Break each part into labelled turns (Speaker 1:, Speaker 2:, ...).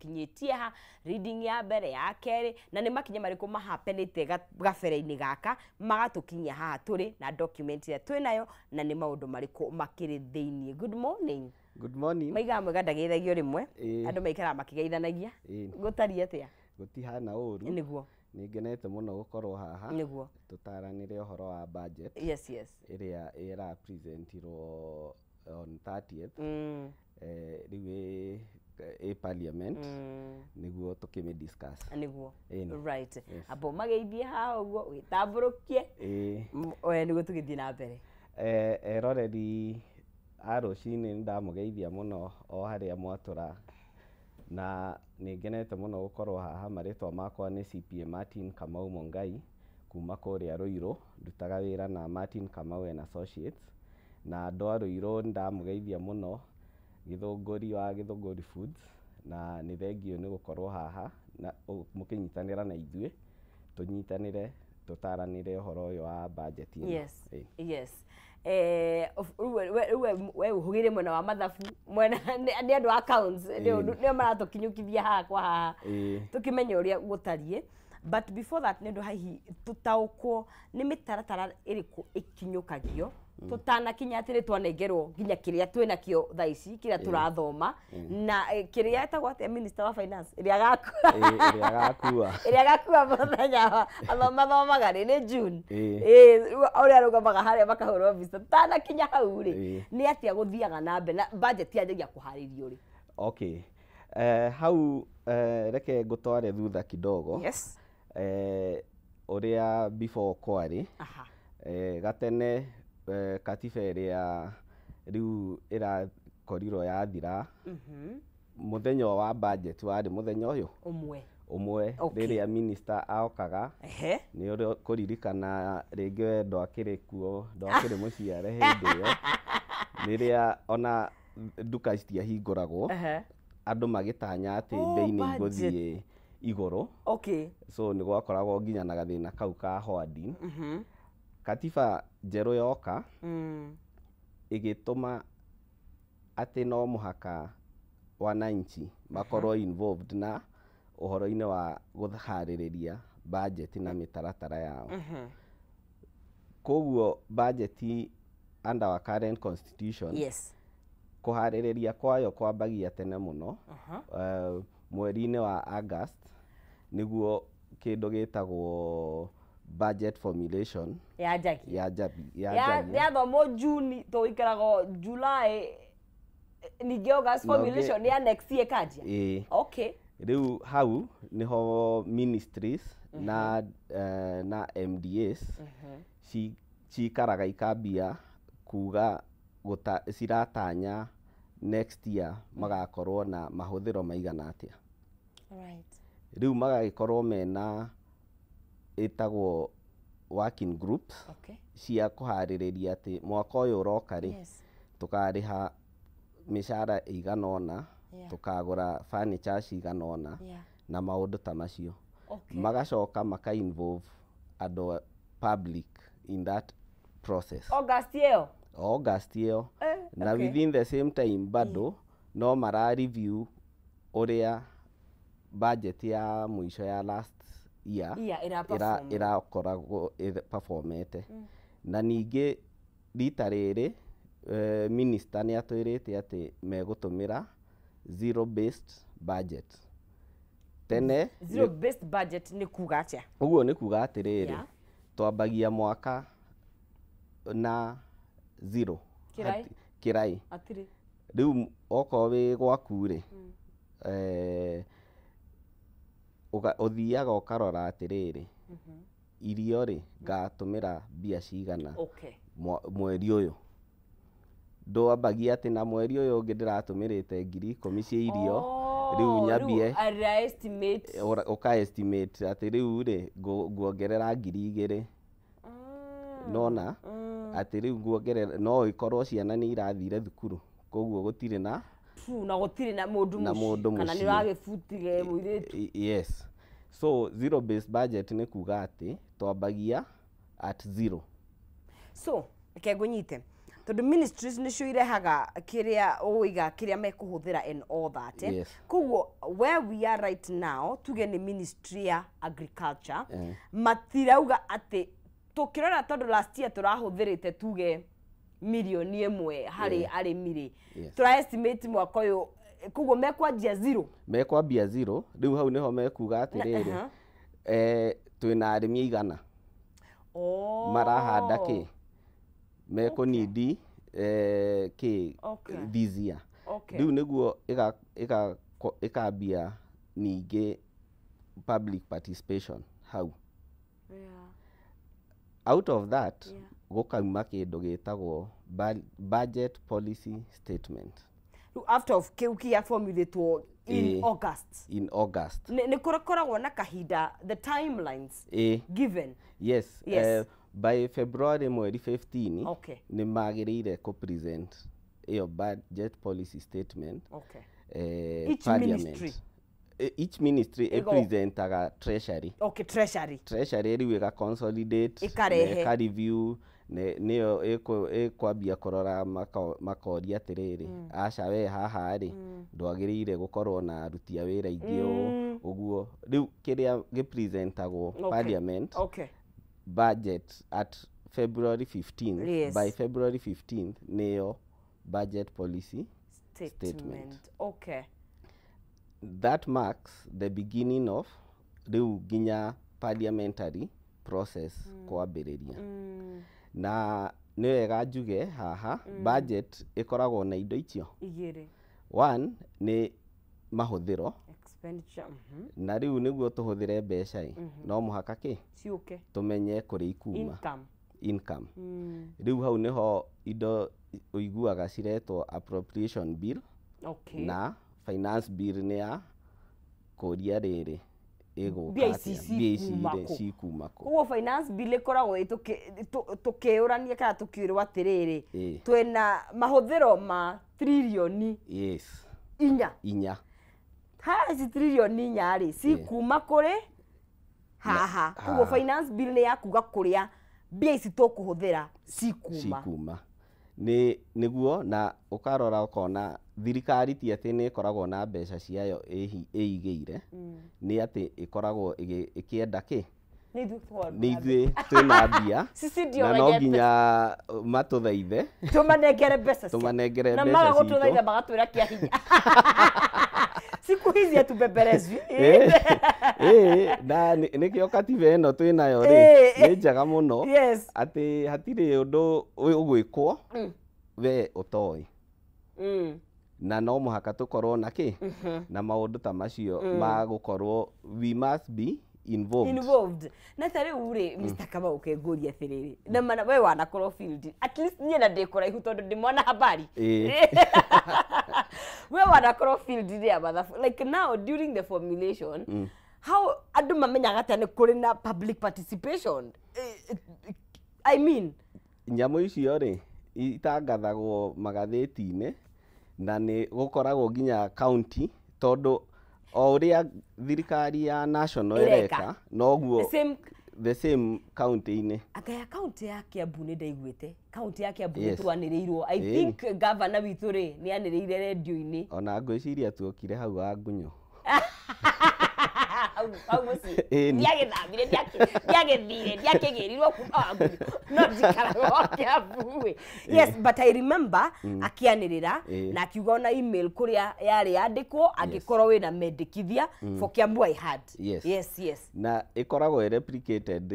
Speaker 1: Tũkinyĩtie ha reading ya mbere, ya kerĩ, na nĩ makinya marĩkũ mahapenĩte gabere-inĩ gaka magatũkinyia haha tũrĩ na document ĩrĩa twĩ nayo, na nĩ maũndũ marĩkũ makĩrĩ thĩiniĩ. Good morning.
Speaker 2: Good morning.
Speaker 1: Maigaga mwega ndageithagio rĩmwe.
Speaker 2: Ĩĩ.
Speaker 1: Andũ maikaraga makĩgeithanagia.
Speaker 2: Ĩĩ.
Speaker 1: Gũtariĩ atĩa?
Speaker 2: Gũtihana ũru. Nĩ ngenete mũno gũkorwo haha. Tũtaranĩre ũhoro wa budget ĩrĩa ĩra presentirwo on 30th. Rĩu ĩ parliament nĩguo tũkĩmĩ discuss. Ĩni.
Speaker 1: Right.
Speaker 2: Yes.
Speaker 1: Amba ũmageithie haha ũguo wĩtambũrũkie.
Speaker 2: Ĩĩ.
Speaker 1: Nĩguo tũgĩthiĩ na mbere.
Speaker 2: Eroreri a rũcinĩ, nĩ ndamũgeithia mũno o harĩa mwatũra, na nĩ ngenete mũno gũkorwo haha. Marĩtwa makwa nĩ CPA Martin Kamau Mongai kuma kũrĩa Ruiru. Ndutaga wĩra na Martin Kamau and Associates, na andũ a Ruiru, nĩ ndamũgeithia mũno, Gĩthũngũri wa Gĩthũngũri Foods, na nĩ thengiũ nĩ gũkorwo haha na mũkĩnyitanĩra na ithuĩ, tũnyitanĩre tũtaranĩre ũhoro ũyũ wa budget ĩno. Ĩĩ.
Speaker 1: Yes, rĩu we ũhũgĩre mwena wa mathabu, mwena nĩ andũ a accounts nĩo maratũkinyũkithia haha kwa haha tũkĩmenye ũrĩa gũtariĩ. But before that, nĩ ũndũ hihi tũtaũkwo nĩ mĩtaratara ĩrĩkũ ĩkinyũkagio tũtanakinya atĩ nĩ twanengerwo nginya kĩrĩa twĩnakĩo thaa ici, kĩrĩa tũrathoma, na kĩrĩa etagwo atĩa, minister wa finance ĩrĩa agakua?
Speaker 2: Ĩĩ, ĩrĩa agakua.
Speaker 1: Ĩrĩa agakua mũthenya wa athomathomaga rĩ nĩ June.
Speaker 2: Ĩĩ.
Speaker 1: Ĩĩ, rĩu ũrĩa arũgamaga harĩa makahũrwo mbica. Tũtanakinya hau rĩ, nĩ atĩa gũthiaga na mbere na budget yanjagia kũharĩrio rĩ?
Speaker 2: Okay. Hau reke ngũtware thutha kidogo. Ũrĩa before kwarĩ, gatene, katiba ĩrĩa rĩu ĩrakorirwo yathira, mũthenya wa budget warĩ mũthenya ũyũ
Speaker 1: ũmwe.
Speaker 2: Ũmwe. Rĩrĩa minister aokaga, nĩ ũrĩa kũririkana rĩngĩ we ndwakĩrĩ kuo, ndwakĩrĩ mũciare hĩndĩ ĩyo, rĩrĩa ona nduka citiahingũragwo, andũ magĩtanya atĩ mbei nĩ
Speaker 1: budget.
Speaker 2: igũthiĩ igũrũ. So nĩ gwakoragwo nginya na gathĩna kau ka hoarding. Katiba njerũ yoka, ĩgĩtũma atĩ no mũhaka wananchi makorwo involved na ũhoro-inĩ wa kũharĩrĩria budget na mĩtaratara yao. Koguo budget under our current constitution, kũharĩrĩria kwayo kwambagia tene mũno, mweri-inĩ wa August, nĩguo kĩndũ gĩtagwo budget formulation
Speaker 1: yanjagia.
Speaker 2: Yanjagia.
Speaker 1: Yathomwo June, tũikarago July, ningĩ August formulation ya next year kanjia.
Speaker 2: Ĩĩ. Rĩu hau nĩho ministries na MDAs cikaraga ikambia kuga ciratanya next year magakorwo na mahũthĩro maigana atĩa. Rĩu magagĩkorwo mena ĩtagwo working groups cia kũharĩrĩria atĩ mwaka ũyũ ũroka rĩ, tũkarĩha mĩcara ĩigana ũna, tũkagũra furniture cigana ũna, na maũndũ ta macio. Magacoka maka involve andũ public in that process.
Speaker 1: August ĩyo?
Speaker 2: August ĩyo. Na within the same time bado no mara review ũrĩa budget ya mũico ya last year
Speaker 1: Yeah, ĩra perform.
Speaker 2: Ĩrakoragwo performete. Na ningĩ rita rĩrĩ, minister nĩ atwĩrĩte atĩ megũtũmĩra zero based budget. Tene
Speaker 1: Zero based budget nĩ kuga atĩa?
Speaker 2: Ũguo nĩ kuga atĩrĩrĩ, twambagia mwaka na zero.
Speaker 1: Kĩraĩ?
Speaker 2: Kĩraĩ.
Speaker 1: Atirĩ.
Speaker 2: Rĩu okorwo wĩ gwaku rĩ, ũthiaga ũkarora atĩrĩrĩ, irio rĩ, ngatũmĩra mbia cigana mweri ũyũ. Ndwambagia atĩ na mweri ũyũ ũngĩ ndĩratũmĩrĩte 10,000 cia irio, rĩu nyambie
Speaker 1: Rĩu ara estimate.
Speaker 2: Ũka estimate atĩ rĩu rĩ, nguongerera 2,000. Nona atĩ rĩu nguongerera, no ĩkorwo ciana nĩ irathire thukuru, koguo gũtirĩ na
Speaker 1: True, na gũtirĩ na mũndũ
Speaker 2: na
Speaker 1: mũciĩ,
Speaker 2: mũndũ
Speaker 1: kana nĩ
Speaker 2: mũciĩ.
Speaker 1: ũragĩbutire mũirĩtu.
Speaker 2: Yes, so zero based budget nĩ kuga atĩ twambagia at zero.
Speaker 1: So reke ngũnyite. Tondu ministries nicio irehaga kiria uiga kiria mekuhuthira and all that. Koguo where we are right now, tuge ni ministry ya agriculture, matirauga ati tukirora tondu last year turahuthirite tuge 1 million hari arimi ri, tura estimate mwaka uyu koguo mekwanjia zero.
Speaker 2: Mekwambia zero. Rĩu hau nĩho mekuga atĩrĩrĩ, twĩna arĩmi 100 marahanda kĩ mekũnidi kĩ this year. Rĩu nĩguo ĩkambia ningĩ public participation hau. Out of that gũkauma kĩndũ gĩtagwo budget policy statement.
Speaker 1: Rĩu after of kĩu kĩa formulatewo in August.
Speaker 2: In August.
Speaker 1: Nĩ kũkoragwo na kahinda, the timelines given?
Speaker 2: Yes. By February mweri 15 nĩ magĩrĩire kũ present ĩyo budget policy statement.
Speaker 1: Each
Speaker 2: Parliament.
Speaker 1: Ministry.
Speaker 2: Each ministry ĩpresentaga treasury.
Speaker 1: Okay, treasury.
Speaker 2: Treasury rĩu ĩga consolidate,
Speaker 1: Ĩkarehe.
Speaker 2: na ĩka review, nĩyo ĩkwambia kũrora, makoria atĩrĩrĩ, aca we haha rĩ, ndwagĩrĩire gũkorwo na aruti a wĩra aingĩ ũũ ũguo. Rĩu kĩrĩa gĩpresentagwo parliament, budget at February 15th, by February 15th nĩyo budget policy
Speaker 1: statement.
Speaker 2: Statement. That marks the beginning of rĩu nginya parliamentary process kwambĩrĩria. Na nĩ wega njuge haha, budget ĩkoragwo na indo icio
Speaker 1: igĩrĩ.
Speaker 2: One nĩ mahũthĩro.
Speaker 1: Expenditure.
Speaker 2: Na rĩu nĩguo tũhũthĩre mbeca ĩ, no mũhaka kĩ
Speaker 1: ciũke.
Speaker 2: Tũmenye kũrĩa ikuma.
Speaker 1: Income.
Speaker 2: Income. Rĩu hau nĩho indo ũiguaga ciretwo appropriation bill na finance bill, nĩ ya kũria rĩrĩ ĩgũka
Speaker 1: Mbia ici
Speaker 2: atĩa, mbia ici
Speaker 1: cikuma
Speaker 2: rĩ
Speaker 1: kũ?
Speaker 2: Cikuma kũ?
Speaker 1: Koguo finance bill ĩkoragwo tũkĩũrania kana tũkĩũrwo atĩrĩrĩ, twĩna mahũthĩro ma tririoni 4.
Speaker 2: 4.
Speaker 1: Haha ici tririoni 4 rĩ, cikuma kũrĩ haha. Koguo
Speaker 2: Haha.
Speaker 1: Finance bill nĩ ya kuga kũrĩa mbia ici tũkũhũthĩra cikuma.
Speaker 2: Cikuma nĩ nĩguo, na ũkarora ũkona thirikari ti atĩ nĩ ĩkoragwo na mbeca ciayo ĩigĩire, nĩ atĩ ĩkoragwo ĩkĩenda kĩ
Speaker 1: Nĩ ithuĩ
Speaker 2: nĩ ithuĩ twĩna mbia
Speaker 1: Sisi ndio
Speaker 2: na no
Speaker 1: wenye
Speaker 2: nginya matũthaithe
Speaker 1: tũmanengere mbeca
Speaker 2: tũmanengere
Speaker 1: na
Speaker 2: mbeca
Speaker 1: maga
Speaker 2: citũ.
Speaker 1: gũtũthaitha magatwĩra kĩa hinya, siku hizi hatubembelezwi.
Speaker 2: Ĩĩ, na nĩkĩo katiba ĩno twĩnayo rĩ nĩ njega mũno atĩ hatirĩ ũndũ ũgwĩkwo we ũtoĩ, na no mũhaka tũkorwo na kĩ na maũndũ ta macio ma gũkorwo we must be involved.
Speaker 1: Involved. Na ta rĩu rĩ, Mr. Kamau, kengũria atĩrĩrĩ, na mana we wanakorwo field, at least niĩ na ndĩ kũraihu tondũ ndĩ mwana habari. We wanakorwo field ya mathabu, like now during the formulation, how andũ mamenyaga atĩa nĩ kũrĩ na public participation? I mean,
Speaker 2: Nyamũ icio rĩ itangathagwo magathĩti-inĩ, na nĩ gũkoragwo nginya county, tondũ o ũrĩa thirikari ya national
Speaker 1: ĩreka.
Speaker 2: Ĩreka noguo
Speaker 1: the same
Speaker 2: the same county-inĩ.
Speaker 1: Anga ya kaunti ya Kiambu nĩ ndaiguĩte kaunti ya Kiambu nĩ twanĩrĩirwo, I think governor witũ rĩ nĩ anĩrĩire redio-inĩ.
Speaker 2: Ona ngwĩciria tuokire hau wa ngunyo.
Speaker 1: Hau hau mũciĩ.
Speaker 2: Ĩni.
Speaker 1: Ndiagĩthamire, ndiagĩthire, ndiakĩgĩrirwo kuma wa ngunyo, no njikaraga o Kiambu ĩ. Yes, but I remember akĩanĩrĩra na akiuga ona email kũrĩa yarĩ yandĩkwo angĩkorwo wĩna mendekithia for Kiambu, I had. Yes.
Speaker 2: Na ĩkoragwo ĩ replicated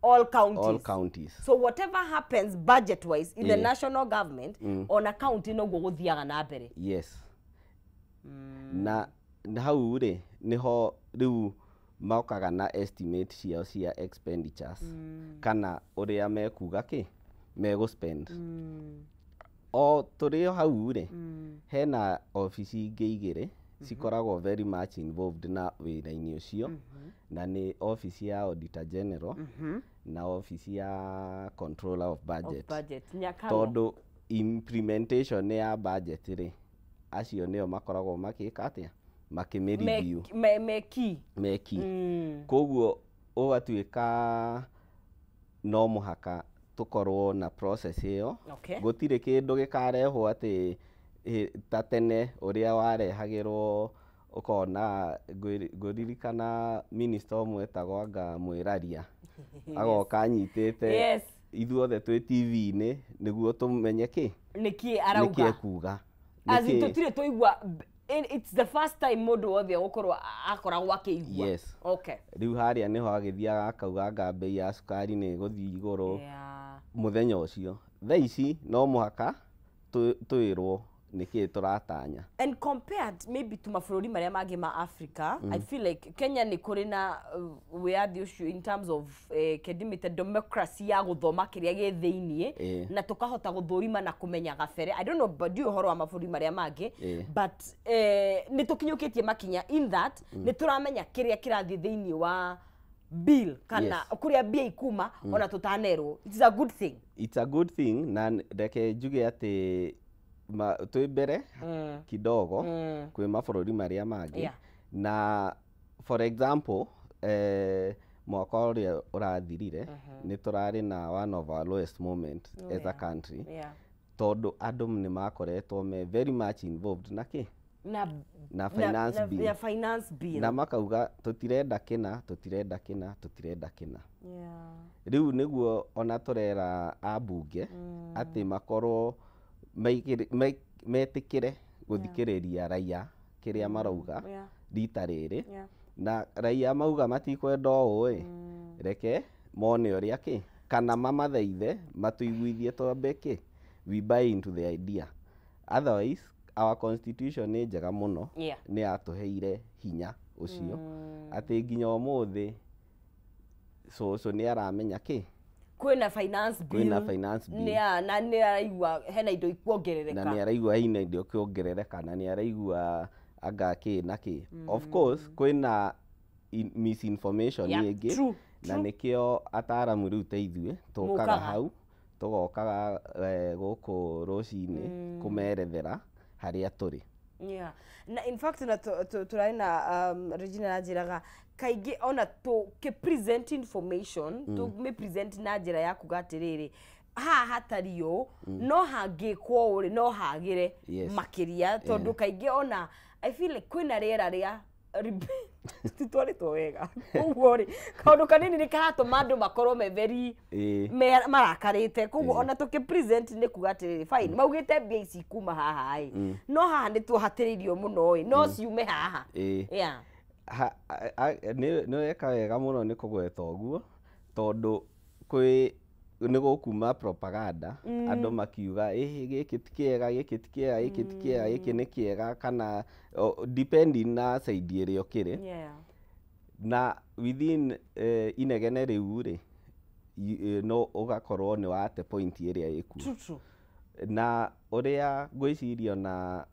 Speaker 1: all counties.
Speaker 2: All counties.
Speaker 1: So whatever happens budget wise in the national government, ona county noguo gũthiaga na mbere.
Speaker 2: Yes, na hau rĩ nĩho rĩu mokaga na estimate ciao cia expenditures, kana ũrĩa mekuga kĩ megũ spend. O tũrĩ o hau rĩ, hena obici ingĩ igĩrĩ cikoragwo very much involved na wĩra-inĩ ũcio, na nĩ obici ya Auditor General na obici ya Controller of Budget.
Speaker 1: Of budget, Nyakang'o.
Speaker 2: Tondũ implementation ya budget rĩ, acio nĩo makoragwo makĩka atĩa, makĩmĩ-review.
Speaker 1: Meki.
Speaker 2: Meki. Koguo ũgatuĩka no mũhaka tũkorwo na process ĩyo.
Speaker 1: Okay.
Speaker 2: Gũtirĩ kĩndũ gĩkarehwo atĩ ta tene ũrĩa warehagĩrwo ũkona ngũririkana minister ũmwe etagwo anga Mwĩraria agoka anyitĩte ithuothe twĩ TV-inĩ nĩguo tũmenye kĩ
Speaker 1: nĩkĩ arauga,
Speaker 2: nĩkĩ ekuga.
Speaker 1: As in tũtirĩ twaigua, it's the first time mũndũ wothe gũkorwo akoragwo akĩigua.
Speaker 2: Yes.
Speaker 1: Okay.
Speaker 2: Rĩu harĩa nĩho agĩthiaga akauga anga mbei ya cukari nĩ ĩgũthiĩ igũrũ mũthenya ũcio. Thaa ici no mũhaka twĩrwo nĩkĩ tũratanya.
Speaker 1: And compared maybe to mabũrũri marĩa mangĩ ma Africa, I feel like Kenya nĩ kũrĩ na wĩyathi ũcio in terms of kendimĩte democracy ya gũthoma kĩrĩa gĩ thĩiniĩ na tũkahota gũthũrima na kũmenya gabere. I don't know, but ndiũĩ ũhoro wa mabũrũri marĩa mangĩ, but nĩ tũkinyũkĩtie makinya in that nĩ tũramenya kĩrĩa kĩrathiĩ thĩiniĩ wa bill kana kũrĩa mbia ikuma ona tũtanerwo. It is a good thing.
Speaker 2: It's a good thing, na reke njuge atĩ twĩ mbere kidogo kwĩ mabũrũri marĩa mangĩ. Na for example, mwaka ũrĩa ũrathirire nĩ tũrarĩ na one of our lowest moment as a country, tondũ andũ nĩ makoretwo me very much involved na kĩ
Speaker 1: na
Speaker 2: na finance bill.
Speaker 1: Ya finance bill.
Speaker 2: Na makauga tũtirenda kĩna, tũtirenda kĩna, tũtirenda kĩna. Rĩu nĩguo ona tũrera ambunge atĩ makorwo metĩkĩre gũthikĩrĩria raia kĩrĩa marauga rita rĩrĩ, na raia mauga matikwenda ũũ ĩ, reke mone ũrĩa kĩ kana mamathaithe matũiguithie twambe kĩ we buy into the idea. Otherwise our constitution nĩ njega mũno, nĩ yatũheire hinya ũcio atĩ nginya ũmũthĩ cũcũ nĩ aramenya kĩ
Speaker 1: kwĩna finance bill,
Speaker 2: kwĩna finance bill.
Speaker 1: Na nĩ araigua hena indo ikuongerereka,
Speaker 2: na nĩ araigua hena indo ikuongerereka, na nĩ araigua anga kĩ na kĩ. Of course kwĩna misinformation ĩngĩ, na nĩkĩo ataramu rĩu ta ithuĩ tũkaga hau, tũgokaga gũkũ rũcinĩ kũmerethera harĩa tũrĩ.
Speaker 1: Yeah. Na in fact na tũrarĩ na Regina anjĩraga kaingĩ ona tũkĩ present information tũmĩ present na njĩra ya kuga atĩrĩrĩ haha hatari ũũ, no hangĩkwo ũũ rĩ no hagĩre makĩria, tondũ kaingĩ ona I feel like kwĩna rĩera rĩa titwarĩtwo wega, koguo rĩ kaũndũ kanini nĩ karatũma andũ makorwo me very marakarĩte, koguo ona tũkĩ present nĩ kuga atĩrĩrĩ fine maugĩte mbia ici kuma haha ĩ, no haha nĩ tũhatĩrĩirio mũno ĩ, no ciume haha. Yeah.
Speaker 2: Nĩ weka wega mũno nĩ kũgweta ũguo, tondũ kwĩ nĩ gũkuma propaganda andũ makiuga ĩhĩ gĩkĩ ti kĩega, gĩkĩ ti kĩega, gĩkĩ ti kĩega, gĩkĩ nĩ kĩega, kana depending na side ĩrĩa ũkĩrĩ. Na within inegene rĩu rĩ no ũgakorwo nĩ wate point ĩrĩa ĩkuo. Na ũrĩa ngwĩciria na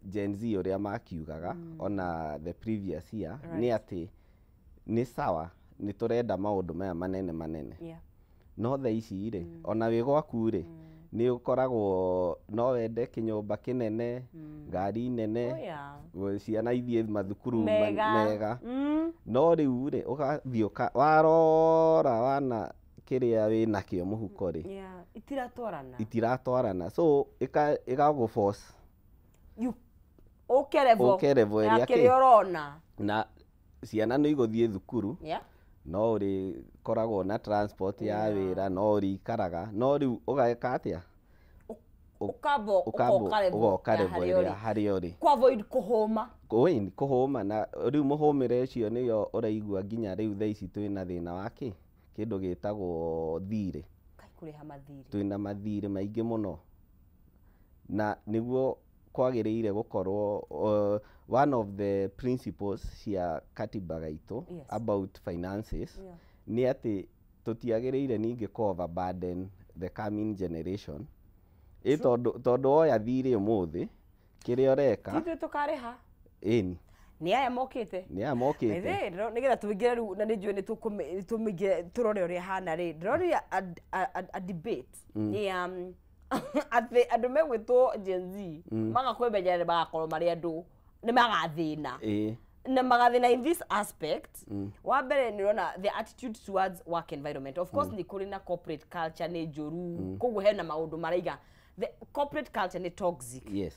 Speaker 2: Gen Z ũrĩa makiugaga ona the previous year nĩ atĩ nĩ sawa nĩ tũrenda maũndũ maya manene manene, no thaa ici rĩ ona wĩ gwaku rĩ nĩ ũkoragwo no wende kĩnyũmba kĩnene, ngari nene, ciana ithiĩ mathukuru mega, no rĩu rĩ ũgathiĩ warora wana kĩrĩa wĩnakĩo mũhuko rĩ itiratwarana, so ĩgagũ force
Speaker 1: ũke level
Speaker 2: ĩrĩa
Speaker 1: kĩrĩa ũrona,
Speaker 2: na ciana nĩ igũthiĩ thukuru, no ũrĩkoragwo na transport ya wĩra, no ũrĩikaraga, no rĩu ũgeka atĩa?
Speaker 1: Ũkamba ũgoka
Speaker 2: level ĩrĩa harĩa ũrĩ,
Speaker 1: kũ avoid kũhũma.
Speaker 2: Kũhũma, na rĩu mũhũmĩre ũcio nĩyo ũraigua nginya rĩu thaa ici twĩna thĩna wa kĩ kĩndũ gĩtagwo thirĩ,
Speaker 1: kũrĩha mathirĩ,
Speaker 2: twĩna mathirĩ maingĩ mũno, na nĩguo kwagĩrĩire gũkorwo one of the principles cia katiba gaitũ about finances nĩ atĩ tũtiagĩrĩire ningĩ kũ overburden the coming generation, ĩ tondũ woya thirĩ ũmũthĩ kĩrĩa ũreka
Speaker 1: ti ithuĩ tũkarĩha,
Speaker 2: ĩni
Speaker 1: nĩ aya mokĩte,
Speaker 2: nĩ aya mokĩte,
Speaker 1: nĩgetha tũingĩre rĩu, na nĩ njũĩ nĩ tũmĩingĩre tũrore ũrĩa hana rĩ, ndĩrorire a debate ya atĩ andũ megwĩtwo Gen Z maga kwĩmenyerera magakorwo marĩ andũ nĩ magathĩna, Na magathina in this aspect, wa mbere nĩ ũrona the attitude towards work environment. Of course, nĩ kũrĩ na corporate culture nĩ njũru, koguo hena maũndũ maraiga the corporate culture nĩ toxic.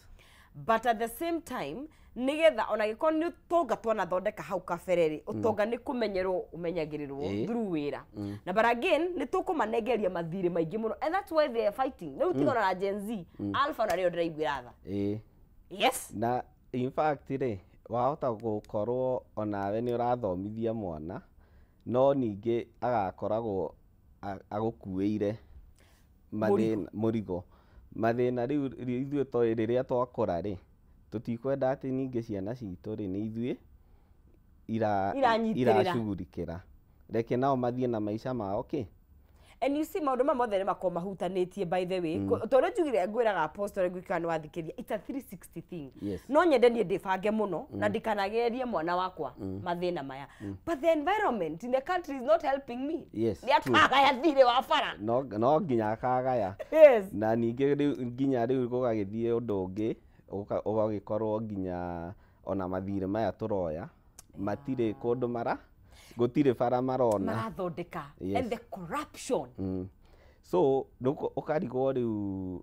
Speaker 1: But at the same time, nigetha ona gĩkorwo nĩ ũtonga twanathondeka hau kabere rĩ, ũtonga nĩ kũmenyerwo ũmenyagĩrĩrwo through wĩra. Na but again, nĩ tũkũmanengeria mathirĩ maingĩ mũno, and that's why they are fighting rĩu. Tigana na Gen Z, Alpha na rĩo ndĩraiguĩra tha. Yes.
Speaker 2: Na in fact rĩ, wahota gũkorwo onawe nĩ ũrathomithia mwana, no ningĩ agakoragwo agũkuĩire mathĩna, mũrigo, mathĩna. Rĩu ithuĩ tũĩ rĩrĩa twakũra rĩ, tũtikwenda atĩ ningĩ ciana citũ rĩ, nĩ ithuĩ
Speaker 1: Iranyitĩrĩra.
Speaker 2: Iracugurikĩra. Reke nao mathiĩ na maica mao kĩ.
Speaker 1: And you see, maũndũ maya mothe nĩ makorwo mahutanĩtie, by the way. Tondũ njugire ngwĩraga Apostle ngwĩkaga nĩ wathikĩria, it's a 360 thing. No nyende niĩ ndĩbange mũno na ndikanagerie mwana wakwa mathĩna maya, but the environment in the country is not helping me. Nĩ akagaya thirĩ wa bara.
Speaker 2: No nginya akagaya. Na ningĩ rĩu nginya rĩu gũgagĩthiĩ ũndũ ũngĩ, ũgagĩkorwo nginya ona mathirĩ maya tũroya matirĩ kũndũ mara, gũtirĩ bara marona.
Speaker 1: Marathondeka. And the corruption.
Speaker 2: So ũkarigwo rĩu,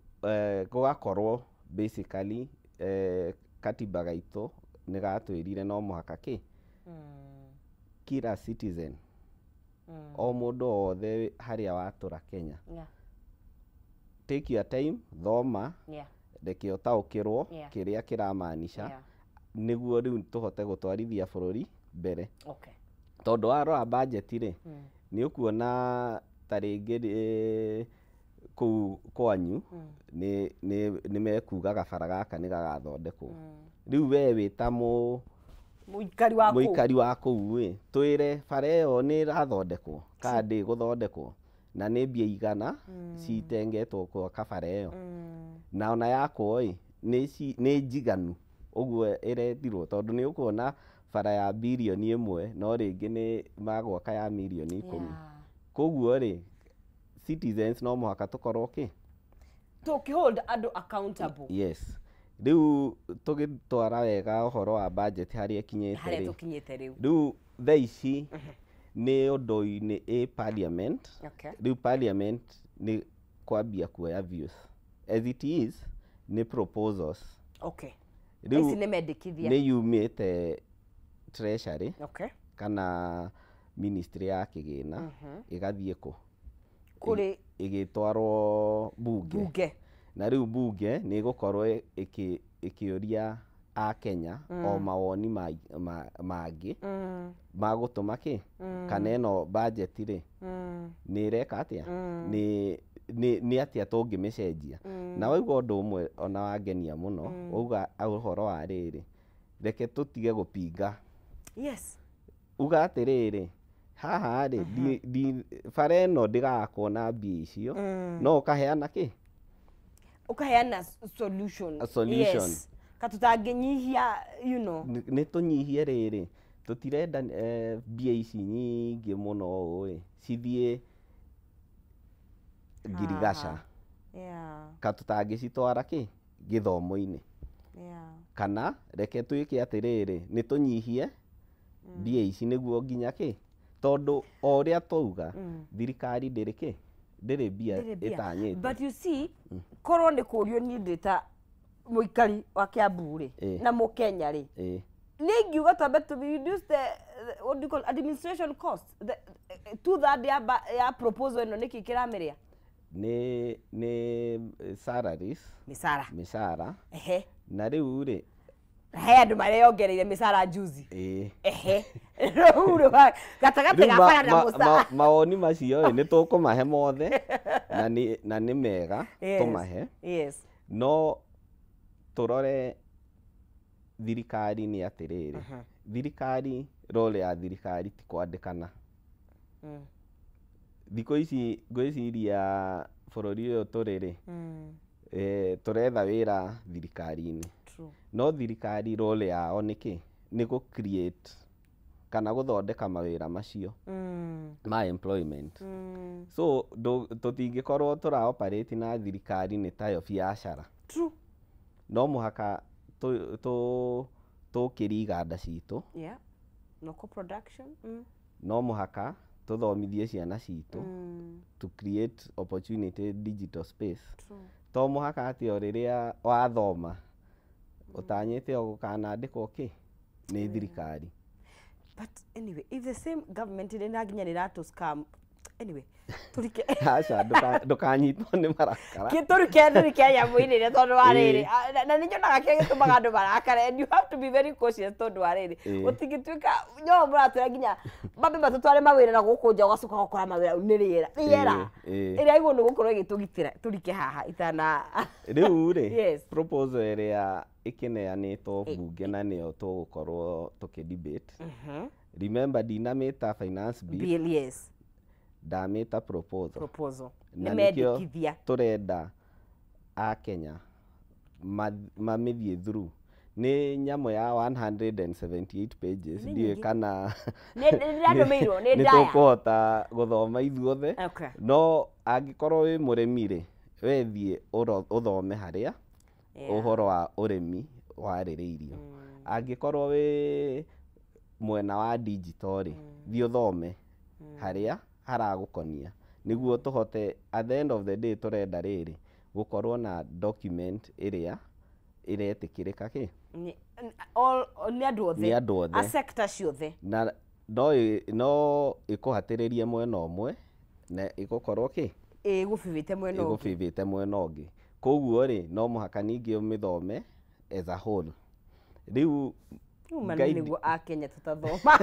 Speaker 2: gũgakorwo basically, katiba gaitũ nĩ gatwĩrire no mũhaka kĩ kila citizen, o mũndũ o wothe harĩa watũra Kenya, take your time, thoma, reke ũtaũkĩrwo kĩrĩa kĩramaanisha, nĩguo rĩu tũhote gũtwarithia bũrũri mbere. Tondũ warora budget rĩ, nĩ ũkuona ta rĩngĩ kũu kwanyu nĩ mekuga gabara gaka nĩ gagathondekwo. Rĩu we wĩ ta
Speaker 1: mũikari wa kũu,
Speaker 2: mũikari wa kũu ĩ, twĩre bara ĩyo nĩ ĩrathondekwo kana ndĩgũthondekwo, na nĩ mbia igana citengetwo gwaka bara ĩyo, na ona yakwo ĩ, nĩ njiganu ũguo ĩretirwo? Tondũ nĩ ũkuona bara ya birioni 1, no rĩngĩ nĩ magwaka ya mirioni 10. Koguo rĩ, citizens no mũhaka tũkorwo kĩ
Speaker 1: tũkĩhold andũ accountable.
Speaker 2: Yes. Rĩu tũgĩtwara wega ũhoro wa budget harĩa ĩkinyĩte
Speaker 1: harĩa
Speaker 2: rĩ,
Speaker 1: tũkinyĩte rĩu.
Speaker 2: Rĩu thaa ici nĩ ũndũ-inĩ ĩ parliament. Rĩu parliament nĩ kwambia kuoya views. As it is, nĩ proposals. Rĩu
Speaker 1: ici nĩ mendekithia.
Speaker 2: Nĩ yumĩte treasury kana ministry ya kĩgĩna, ĩgathiĩ kũ?
Speaker 1: Kũrĩ
Speaker 2: Ĩgĩtwarwo bunge.
Speaker 1: Bunge.
Speaker 2: Na rĩu bunge nĩ ĩgũkorwo ĩkĩũria akenya o mawoni mangĩ ma gũtũma kĩ kana ĩno budget rĩ, nĩ ĩreka atĩa, nĩ atĩa tũngĩmĩcenjia. Na waigua ũndũ ũmwe ona wangenia mũno, wauga ũhoro wa rĩrĩ, reke tũtige gũpinga. Uga atĩrĩrĩ, haha rĩ, bara ĩno ndĩgakwo na mbia icio, no ũkaheana kĩ?
Speaker 1: Ũkaheana solution.
Speaker 2: A solution.
Speaker 1: Yes, katũtangĩnyihia.
Speaker 2: Nĩ tũnyihie rĩrĩ, tũtirenda mbia ici nyingĩ mũno ũũ ĩ cithiĩ ngirigaca, ka tũtangĩcitwara kĩ gĩthomo-inĩ, kana reke twĩke atĩrĩrĩ, nĩ tũnyihie mbia ici nĩguo nginya kĩ, tondũ o ũrĩa twauga, thirikari ndĩrĩ kĩ, ndĩrĩ mbia
Speaker 1: Ndĩrĩ mbia.
Speaker 2: ĩtanyĩte.
Speaker 1: But you see, korwo nĩ kũrio niĩ ndĩ ta mũikari wa Kiambu rĩ, na mũkenya rĩ, nĩ ingiuga twambe to reduce the what do you call administration cost, the two third ya proposal ĩno. Nĩkĩ kĩramĩrĩa?
Speaker 2: Nĩ salaries.
Speaker 1: Mĩcara.
Speaker 2: Mĩcara. Na rĩu rĩ,
Speaker 1: he andũ mareyongereire mĩcara juzi. Ehe, rĩu rĩ, gatagatĩ
Speaker 2: Rĩu
Speaker 1: ga bara na mũcara.
Speaker 2: Mawoni macio rĩ, nĩ tũkũmahe mothe na nĩ mega tũmahe, no tũrore thirikari nĩ atĩrĩrĩ, thirikari, role ya thirikari ti kwandĩkana. Thikũ ici ngwĩciria bũrũri ũyũ tũrĩ rĩ, tũretha wĩra thirikari-inĩ. No thirikari role yao nĩ kĩ? Nĩ gũ create kana gũthondeka mawĩra macio ma employment. So tũtingĩkorwo tũra operate na thirikari nĩ tayo biacara. No mũhaka Tũkĩrie iganda citũ.
Speaker 1: Yeah. Local production.
Speaker 2: No mũhaka tũthomithie ciana citũ to create opportunity digital space.
Speaker 1: True.
Speaker 2: To mũhaka atĩ o rĩrĩa wathoma ũtanyĩte o gũkanandĩkwo kĩ nĩ thirikari.
Speaker 1: But anyway, if the same government ĩrĩ na nginya nĩ ĩratũ scam, anyway, tũrike.
Speaker 2: Aca, ndũkanyitwo nĩ marakara.
Speaker 1: Tũrike nyamũ-inĩ ĩrĩa tondũ wa rĩrĩ, na nĩ nyonaga kĩrĩa gĩtũmaga andũ marakare, and you have to be very cautious tondũ wa rĩrĩ, gũtingĩtuĩka nyono mũratwĩra nginya mambe matũtware mawĩra na gũkũ nja, ũgacoka ũgakora mawĩra nĩ rĩera rĩera ĩrĩa igũrũ nĩ gũkorwo ĩgĩtũgitĩra. Tũrike haha itana.
Speaker 2: Rĩu rĩ, proposal ĩrĩa ĩkĩneanĩtwo mbunge na nĩyo tũgũkorwo tũkĩ debate. Remember, ndinamĩta finance bill.
Speaker 1: Yes.
Speaker 2: Ndamĩta proposal.
Speaker 1: Proposal.
Speaker 2: Na nĩkĩo tũrenda Akenya mamĩthiĩ through. Nĩ nyamũ ya 178 pages, ndiũĩ kana
Speaker 1: nĩ
Speaker 2: tũkũhota gũthoma ithuothe. No angĩkorwo wĩ mũrĩmi rĩ, we thiĩ ũthome harĩa ũhoro wa ũrĩmi warĩrĩirio. Angĩkorwo wĩ mwena wa digital rĩ, thiĩ ũthome harĩa haragũkonia, nĩguo tũhote at the end of the day tũrenda rĩrĩ gũkorwo na document ĩrĩa ĩretĩkĩrĩka kĩ
Speaker 1: nĩ andũ othe,
Speaker 2: nĩ andũ othe,
Speaker 1: a sector ciothe,
Speaker 2: na no ĩkũhatĩrĩrie mwena ũmwe na ĩgũkorwo kĩ
Speaker 1: ĩgũbibĩte mwena ũngĩ,
Speaker 2: ĩgũbibĩte mwena ũngĩ. Koguo rĩ, no mũhaka ningĩ ũmĩthome as a whole. Rĩu
Speaker 1: nĩguo Akenya tũtathoma.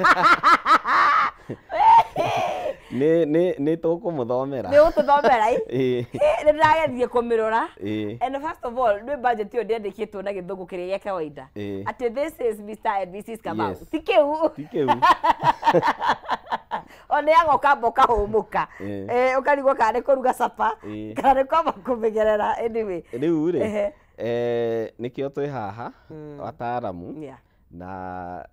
Speaker 2: Nĩ tũkũmũthomera.
Speaker 1: Nĩ ũgũtũthomera ĩ? Nĩ ndĩrageria kũmĩrora. And first of all, nĩ budget ĩyo ndĩandĩkĩtwo na gĩthũngũ kĩrĩa gĩa kawaida. Atĩ this is Mr. and Mrs. Kamau. Ti kĩu.
Speaker 2: Ti kĩu.
Speaker 1: O nĩ agoka mboka hũmũka. Ũkarigwo kana nĩ kũruga capa kana nĩ kwamba kũmĩgerera anyway.
Speaker 2: Rĩu rĩ, nĩkĩo twĩ haha ataaramu na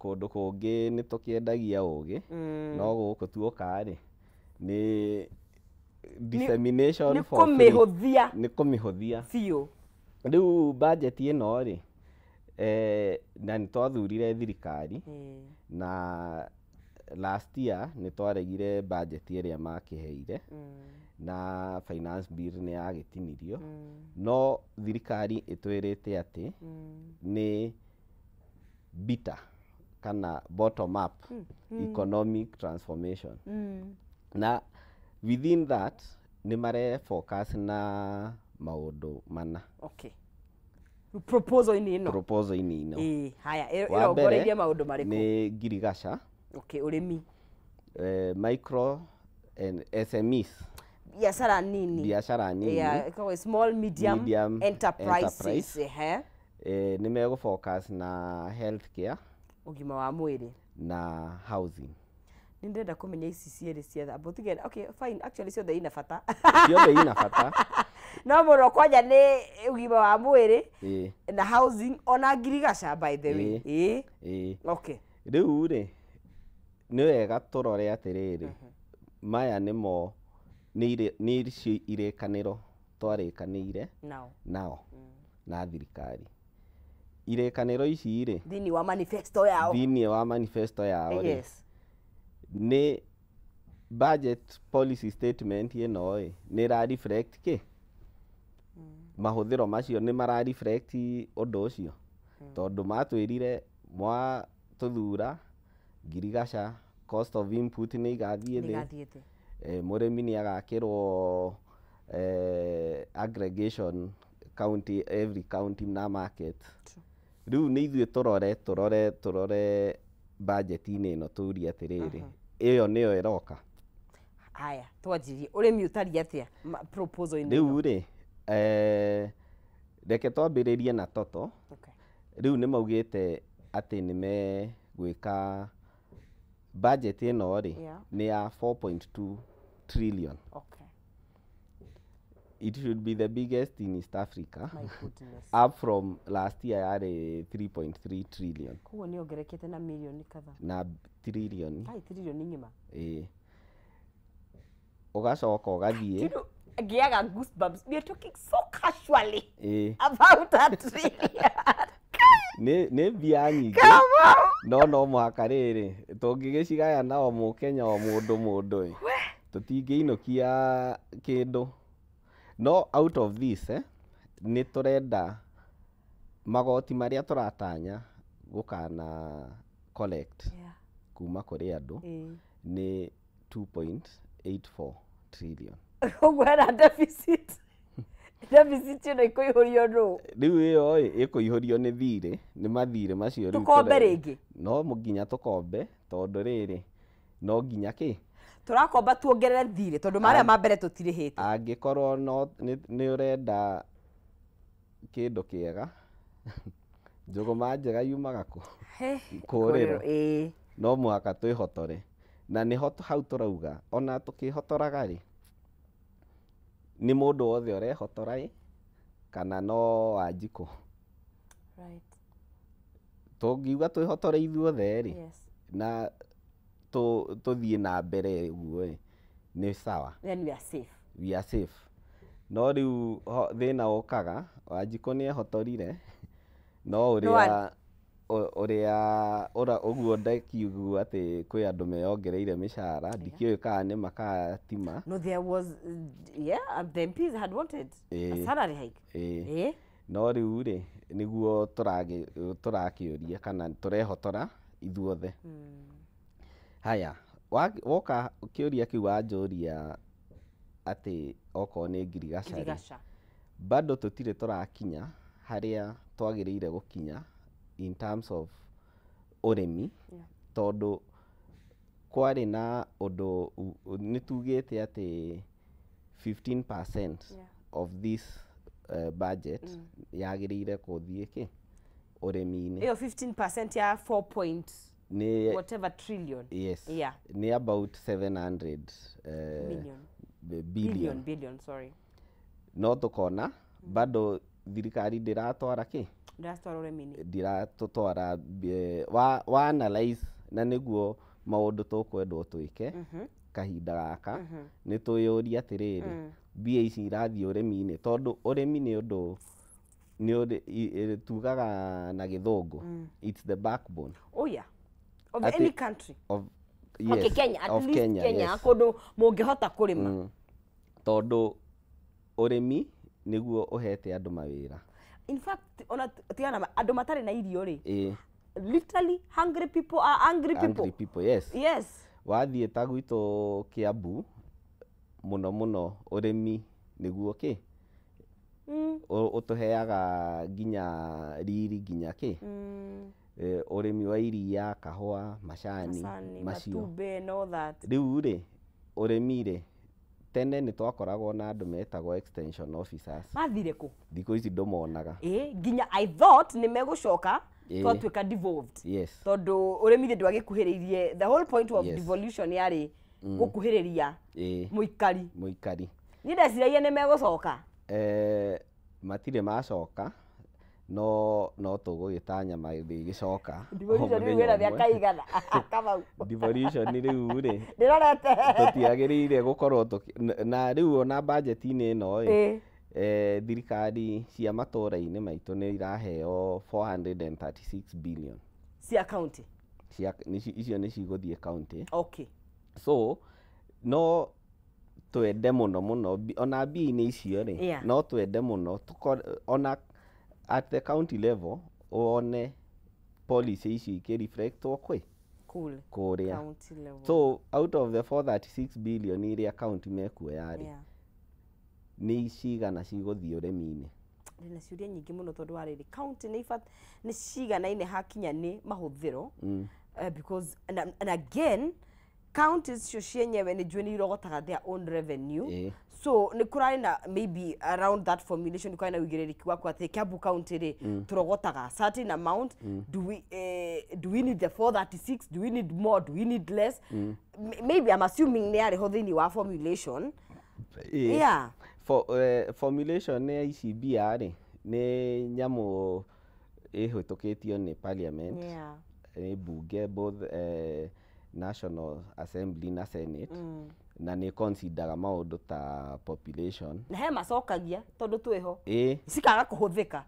Speaker 2: kũndũ kũngĩ nĩ tũkĩendagia ũgĩ, no gũkũ tuoka rĩ nĩ dissemination for free.
Speaker 1: Nĩ
Speaker 2: nĩ kũmĩhũthia
Speaker 1: biũ.
Speaker 2: Rĩu budget ĩno rĩ, na nĩ twathurire thirikari na last year nĩ twaregire budget ĩrĩa makĩheire na finance bill nĩ yagĩtinirio, no thirikari ĩtwĩrĩte atĩ nĩ bita kana bottom up economic transformation. Na within that nĩ mare focus na maũndũ mana.
Speaker 1: Okay. Proposal-inĩ ĩno.
Speaker 2: Proposal-inĩ ĩno.
Speaker 1: Haya, ĩrongoreirie maũndũ marĩkũ?
Speaker 2: Nĩ ngirigaca.
Speaker 1: Okay, ũrĩmi.
Speaker 2: Micro and SMEs.
Speaker 1: Biashara nini.
Speaker 2: Biashara nini.
Speaker 1: Yeah, small medium enterprises.
Speaker 2: Nĩ megũ focus na healthcare,
Speaker 1: ũgima wa mwĩrĩ,
Speaker 2: na housing.
Speaker 1: Nĩ ndĩrenda kũmenya ici cierĩ ciothe. But okay, fine, actually ciothe ina bata.
Speaker 2: Ciothe ina bata.
Speaker 1: No mũno kwanja nĩ ũgima wa mwĩrĩ na housing ona ngirigaca by the way. Okay.
Speaker 2: Rĩu rĩ, nĩ wega tũrore atĩrĩrĩ, maya nĩmo nĩ icio irĩkanĩro twarĩkanĩire nao na thirikari. Irĩkanĩro ici rĩ,
Speaker 1: thĩinĩ wa manifesto yao,
Speaker 2: thĩinĩ wa manifesto yao rĩ, nĩ budget policy statement ĩno ĩ nĩ ĩra reflect kĩ mahũthĩro macio, nĩ mara reflect ũndũ ũcio, tondũ matwĩrire mwa tũthura ngirigaca cost of input nĩ igathiĩ thĩ, mũrĩmi nĩ agakĩrwo aggregation county, every county na market. Rĩu nĩ ithuĩ tũrore budget-inĩ ĩno tũrie atĩrĩrĩ, ĩyo nĩyo ĩroka.
Speaker 1: Haya, twanjirie ũrĩmi ũtariĩ atĩa proposal-inĩ?
Speaker 2: Rĩu rĩ, reke twambĩrĩrie na toto. Rĩu nĩ maugĩte atĩ nĩ megwĩka budget ĩno rĩ nĩ ya 4.2 trillion.
Speaker 1: Okay.
Speaker 2: It should be the biggest in East Africa.
Speaker 1: My goodness.
Speaker 2: Up from last year yarĩ 3.3 trillion.
Speaker 1: Koguo nĩ ongerekete na milioni kadhaa.
Speaker 2: Na trillion.
Speaker 1: Ai, trillion ng'ima.
Speaker 2: Ĩĩ. Ũgacoka ũgathiĩ.
Speaker 1: Ngiaga goosebumps. We are talking so casually about that trillion.
Speaker 2: Nĩ mbia nyingĩ no mũhaka rĩrĩ tũngĩgĩcigaya na o mũkenya o mũndũ mũndũ ĩ tũtingĩinũkia kĩndũ. No out of this nĩ tũrenda magoti marĩa tũratanya gũkana collect kuma kũrĩ andũ nĩ 2.84 trillion.
Speaker 1: Ũguo hena deficit. Deficit ĩno ĩkũihũrio nũ?
Speaker 2: Rĩu ĩyo ĩ ĩkũihũrio nĩ thirĩ, nĩ mathirĩ macio rĩu
Speaker 1: Tũkombe rĩngĩ?
Speaker 2: No nginya tũkombe tondũ rĩrĩ no nginya kĩ?
Speaker 1: Tũrakomba tuongerere thirĩ tondũ marĩa ma mbere tũtirĩhĩte.
Speaker 2: Angĩkorwo no nĩ ũrenda kĩndũ kĩega njũgũma njega yumaga kũ? Kũrĩro. No mũhaka twĩhotore na nĩho hau tũrauga ona tũkĩhotoraga rĩ nĩ mũndũ wothe ũrehotora ĩ kana no Wanjikũ?
Speaker 1: Right.
Speaker 2: Tũngiuga twĩhotore ithuothe rĩ na tũthiĩ na mbere ũguo ĩ nĩ sawa.
Speaker 1: Then we are safe.
Speaker 2: We are safe. No rĩu thĩna ũkaga Wanjikũ nĩ ehotorire no ũrĩa ũrĩa ũguo ndakiuga atĩ kwĩ andũ meyongereire mĩcara ndikĩũĩ kana nĩ makatima.
Speaker 1: No, there was yeah, the MPs had wanted a salary hike.
Speaker 2: No rĩu rĩ nĩguo tũrakĩũria kana tũrehotora ithuothe. Haya, woka kĩũria kĩu wanjũria atĩ okorwo nĩ ngirigaca bado tũtirĩ tũrakinya harĩa twagĩrĩire gũkinya in terms of ũrĩmi tondũ kwarĩ na ũndũ nĩ tugĩte atĩ 15% of this budget yagĩrĩire gũthiĩ kĩ ũrĩmi-inĩ.
Speaker 1: Ĩyo 15% ya 4 point whatever trillion.
Speaker 2: Yes. Yeah. Nĩ about 700 million.
Speaker 1: Billion, sorry.
Speaker 2: No tũkona bado thirikari ndĩratwara kĩ?
Speaker 1: Ndĩratwara ũrĩmi-inĩ.
Speaker 2: Ndiratũtwara wa analyze na nĩguo maũndũ tũkwendwo twĩke kahinda gaka nĩ twĩyũrie atĩrĩrĩ mbia ici irathiĩ ũrĩmi-inĩ tondũ ũrĩmi nĩ ũndũ nĩ tugaga na gĩthũngũ it's the backbone.
Speaker 1: Oh yeah. Of any country.
Speaker 2: Of, yes,
Speaker 1: okay, Kenya, at
Speaker 2: of
Speaker 1: least
Speaker 2: Kenya,
Speaker 1: Kenya,
Speaker 2: yes.
Speaker 1: Kũndũ mũngĩhota kũrĩma.
Speaker 2: Tondũ ũrĩmi nĩguo ũhete andũ mawĩra.
Speaker 1: In fact, ona tigana andũ matarĩ na irio rĩ. Literally hungry people are angry people.
Speaker 2: Angry people, yes.
Speaker 1: Yes.
Speaker 2: Wathiĩ ta gwitũ Kiambu mũno mũno ũrĩmi nĩguo kĩ? Ũtũheaga nginya riri nginya kĩ? Ũrĩmi wa iria, kahũa, macani, macio.
Speaker 1: Matumbĩ and all that.
Speaker 2: Rĩu rĩ ũrĩmi rĩ tene nĩ twakoragwo na andũ metagwo extension officers.
Speaker 1: Mathire kũ?
Speaker 2: Thikũ ici ndũmonaga.
Speaker 1: Nginya I thought nĩ megũcoka twatuĩka devolved.
Speaker 2: Yes.
Speaker 1: Tondũ ũrĩmi ndwagĩkuhĩrĩirie the whole point of devolution yarĩ gũkuhĩrĩria mũikari.
Speaker 2: Mũikari.
Speaker 1: Niĩ ndeciragia nĩ megũcoka.
Speaker 2: Matirĩ macoka no tũgũgĩtanya magĩcoka.
Speaker 1: Devolution rĩu ĩna mĩaka igana Kamau.
Speaker 2: Devolution rĩu rĩ
Speaker 1: ndĩrorete
Speaker 2: tũtiagĩrĩire gũkorwo na rĩu ona budget-inĩ ĩno ĩ thirikari cia matũra-inĩ maitũ nĩ iraheo 436 billion
Speaker 1: cia county.
Speaker 2: Cia icio nĩ cigũthiĩ county.
Speaker 1: Okay.
Speaker 2: So no twende mũno mũno ona mbia-inĩ icio rĩ no twende mũno ona at the county level wone policy ici ikĩreflectwo kwĩ kũrĩa. So out of the 436 billion iria county mekuoya rĩ nĩ cigana cigũthiĩ ũrĩmi-inĩ?
Speaker 1: Ndĩna ciũria nyingĩ mũno tondũ wa rĩrĩ county nĩ ciganaine hakinya nĩ mahũthĩro because and again counties icio cienyewe nĩ njũĩ nĩ irogotaga their own revenue. So nĩ kũrarĩ na maybe around that formulation kũrarĩ na ũigĩrĩrĩki waku atĩ Kiambu county rĩ tũrogotaga certain amount. Do we need the 436? Do we need more? Do we need less? Maybe I'm assuming nĩ yarĩ ho thĩinĩ wa formulation. Yeah.
Speaker 2: Formulation ya ici mbia rĩ nĩ nyamũ ĩhĩtũkĩtio nĩ parliament. Nĩ bunge both National Assembly na Senate na nĩ consideraga maũndũ ta population
Speaker 1: na he macokagia tondũ twĩho cikaga kũhũthĩka.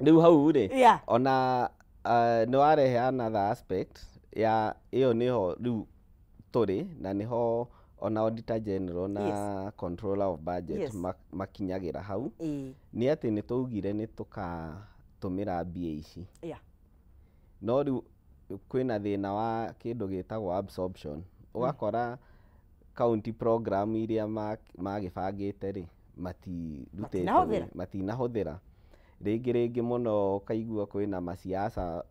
Speaker 2: Rĩu hau rĩ,
Speaker 1: Yeah.
Speaker 2: ona nĩ warehe another aspect ya ĩyo, nĩho rĩu tũrĩ na nĩho ona Auditor General na Controller of Budget makinyagĩra hau, nĩ atĩ nĩ twaugire nĩ tũkatũmĩra mbia ici, no rĩu kwĩna thĩna wa kĩndũ gĩtagwo absorption. Ũgakora county program iria magĩbangĩte rĩ, matirutĩte
Speaker 1: Matinahũthĩra.
Speaker 2: Matinahũthĩra rĩngĩ rĩngĩ mũno. Ũkaigua kwĩna maciaca,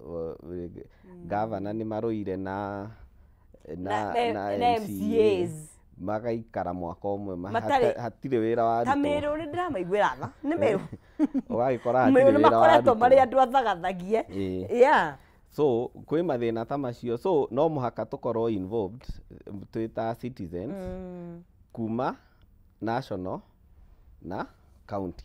Speaker 2: gavana nĩ marũire na
Speaker 1: na
Speaker 2: MCAs,
Speaker 1: MCAs.
Speaker 2: Magaikara mwaka ũmwe
Speaker 1: Matarĩ-
Speaker 2: hatirĩ wĩra
Speaker 1: Ta
Speaker 2: warutwo.
Speaker 1: Mĩrũ, nĩ ndĩramaiguĩra tha, nĩ Mĩrũ.
Speaker 2: Ũgagĩkora
Speaker 1: Mĩrũ
Speaker 2: hatirĩ
Speaker 1: nĩ
Speaker 2: wĩra
Speaker 1: makoretwo marĩ
Speaker 2: warutwo.
Speaker 1: andũ athagathagie.
Speaker 2: So kwĩ mathĩna ta macio, so no mũhaka tũkorwo involved twĩ ta citizens, kuma national na county.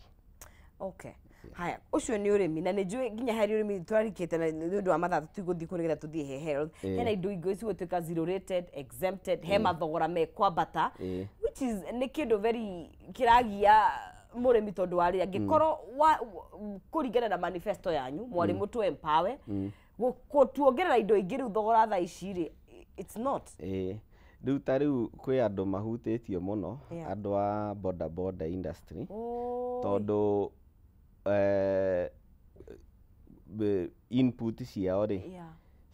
Speaker 1: Okay, haya, ũcio nĩ ũrĩmi, na nĩ njũĩ nginya harĩ ũrĩmi twarikĩte, na nĩ ũndũ wa mathaa tũtigũthiĩ kũ nĩgetha tũthiĩ he health. Hena indo ingĩ cigũtuĩka zero rated, exempted, he mathogora mekwambata, which is nĩ kĩndũ very kĩragia mũrĩmi, tondũ wa rĩrĩ, angĩkorwo kũringana na manifesto yanyu mwarĩ mũtũ empower tuongerera indo ingĩ, rĩu thogora thaa ici rĩ, it's not
Speaker 2: Ĩĩ, rĩu ta rĩu kwĩ andũ mahutĩtio mũno, andũ a boda boda industry, tondũ input ciao rĩ,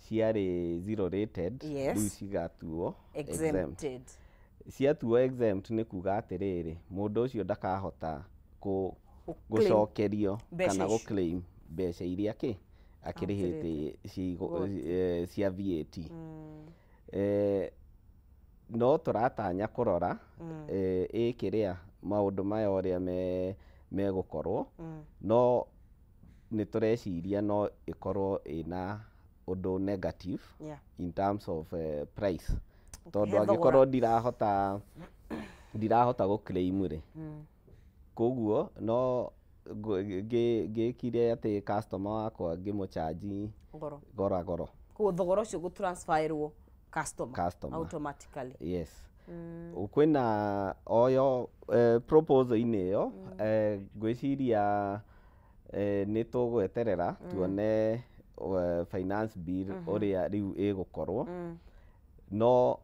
Speaker 2: ciarĩ zero rated, rĩu cigatuo exempt.
Speaker 1: Exempted.
Speaker 2: Ciatuo exempt nĩ kuga atĩrĩrĩ, mũndũ ũcio ndakahota
Speaker 1: Gũ-claim
Speaker 2: gũcokerio
Speaker 1: mbeca
Speaker 2: kana
Speaker 1: icio.
Speaker 2: Gũ-claim mbeca iria kĩ akĩrĩhĩte
Speaker 1: Igoti.
Speaker 2: cia VAT. No tũratanya kũrora ĩ kĩrĩa maũndũ maya ũrĩa megũkorwo, no nĩ tũreciria no ĩkorwo ĩna ũndũ negative in terms of price, tondũ
Speaker 1: He thogora.
Speaker 2: angĩkorwo ndirahota gũ claim rĩ, koguo no ngĩkire atĩ customer wakwa ngĩmũcharge
Speaker 1: Goro.
Speaker 2: Gora goro.
Speaker 1: Koguo thogora ũcio gũtransferĩrwo customer,
Speaker 2: Customer.
Speaker 1: automatically.
Speaker 2: Yes, kwĩna oyo proposal-inĩ ĩyo, ngwĩciria nĩ tũgweterera tuone finance bill ũrĩa rĩu ĩgũkorwo, no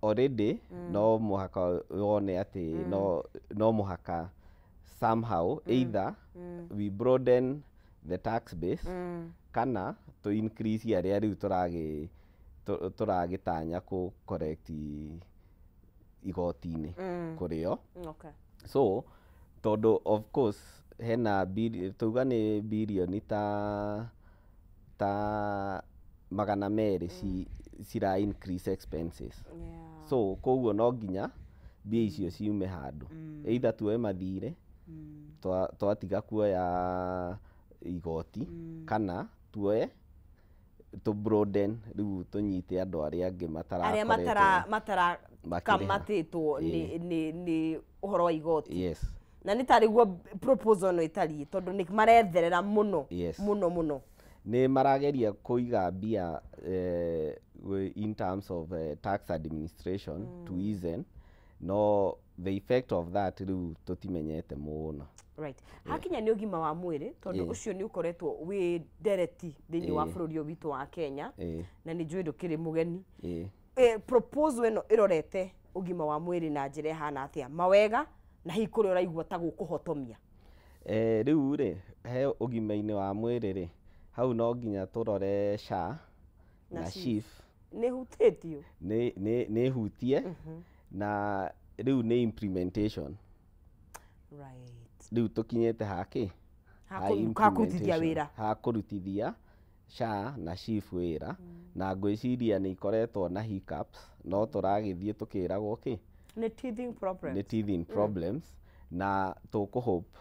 Speaker 2: already no mũhaka wone atĩ no mũhaka somehow either we broaden the tax base kana to increase arĩa rĩu tũragĩtanya kũ collect igoti-inĩ kũrĩo. So tondũ of course hena tuga nĩ birioni ta 200 cira increase expenses, so koguo no nginya mbia icio ciume handũ, either tuoe mathirĩ twatiga kuoya igoti, kana tuoe tũ broaden rĩu tũnyite andũ arĩa angĩ
Speaker 1: arĩa
Speaker 2: matarakoretwo
Speaker 1: matara matara
Speaker 2: makĩrĩha.
Speaker 1: Kamatĩtwo nĩ ũhoro wa igoti. Na nĩ tarĩ guo proposal ĩno ĩtariĩ, tondũ nĩ maretherera mũno, mũno mũno.
Speaker 2: Nĩ marageria kũiga mbia in terms of tax administration to easen, no the effect of that rĩu tũtimenyete mũno.
Speaker 1: Right, hakinya nĩ ũgima wa mwĩrĩ, tondũ ũcio nĩ ũkoretwo wĩ ndereti thĩinĩ wa bũrũri ũyũ witũ wa Kenya, na nĩ njũĩ ndũkĩrĩ mũgeni. Proposal ĩno ĩrorete ũgima wa mwĩrĩ na njĩra ĩhana atĩa, mawega na hihi kũrĩa ũraigua ta gũkũhotomia?
Speaker 2: Rĩu rĩ, he ũgima-inĩ wa mwĩrĩ rĩ, hau no nginya tũrore SHA
Speaker 1: na
Speaker 2: na
Speaker 1: SHIF.
Speaker 2: SHIF.
Speaker 1: Nĩ hutĩtio.
Speaker 2: Nĩ hutie, na rĩu nĩ implementation. Rĩu tũkinyĩte hakĩ
Speaker 1: Ha kũrutithia wĩra.
Speaker 2: Ha kũrutithia SHA na SHIF wĩra, na ngwĩciria nĩ ikoretwo na hiccups, no tũragĩthiĩ tũkĩragwo kĩ
Speaker 1: nĩ teething problems.
Speaker 2: Nĩ teething problems, na tũkũhope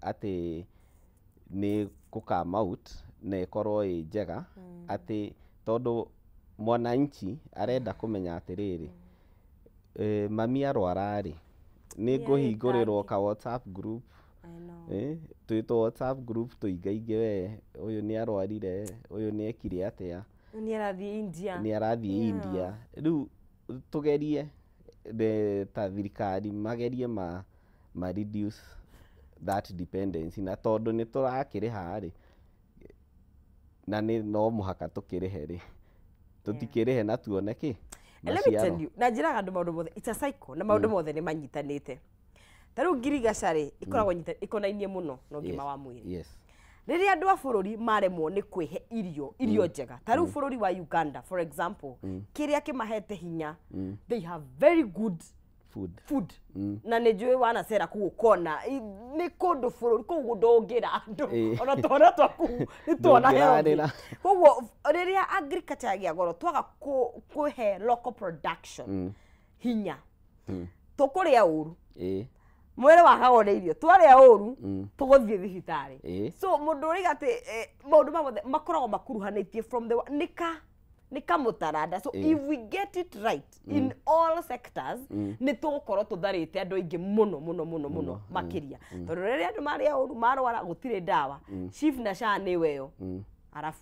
Speaker 2: atĩ nĩ kũ come out na ĩkorwo ĩ njega, atĩ tondũ mwananchi arenda kũmenya atĩrĩrĩ, mami arwara rĩ, nĩ ngũhingũrĩrwo ka WhatsApp group.
Speaker 1: I know.
Speaker 2: Twĩtwo WhatsApp group tũingaingĩ, we ũyũ nĩ arwarire, ũyũ nĩ ekire atĩa,
Speaker 1: nĩ arathiĩ India,
Speaker 2: nĩ arathiĩ India. Rĩu tũgerie ta thirikari magerie ma reduce That dependency, na tondũ nĩ tũrakĩrĩha rĩ, na nĩ no mũhaka tũkĩrĩhe rĩ, tũtikĩrĩhe na tuone kĩ.
Speaker 1: And let me tell you, na njĩraga andũ maũndũ mothe, it's a cycle, na maũndũ mothe nĩ manyitanĩte. Ta rĩu ngirigaca rĩ, ĩkoragwo ĩkonainie mũno na ũgima wa mwĩrĩ. Rĩrĩa andũ a bũrũri maremwo nĩ kwĩhe irio njega, ta rĩu bũrũri wa Uganda, for example, kĩrĩa kĩmahete hinya, they have very good
Speaker 2: food.
Speaker 1: Food. Na nĩ njũĩ wanacera kũu ũkona nĩ kũndũ bũrũri kũu ndũngĩra andũ ona twana twaku nĩ twana healthy.
Speaker 2: Ndũngĩrarĩra.
Speaker 1: Koguo rĩrĩa agriculture yagĩa goro, twaga kũhe local production hinya, tũkũrĩa ũru, mwĩrĩ wagagwo nĩ irio, twarĩa ũru tũgũthiĩ thibitarĩ. So mũndũ ũrĩga atĩ maũndũ maya mothe makoragwo makuruhanĩtie from the nĩ ka nĩ kamũtaranda. So if we get it right in all sectors, nĩ tũgũkorwo tũtharĩte andũ aingĩ mũno mũno mũno mũno makĩria, tondũ rĩrĩa andũ marĩa ũru marwara, gũtirĩ ndawa, SHIF na SHA nĩ weyo arabu.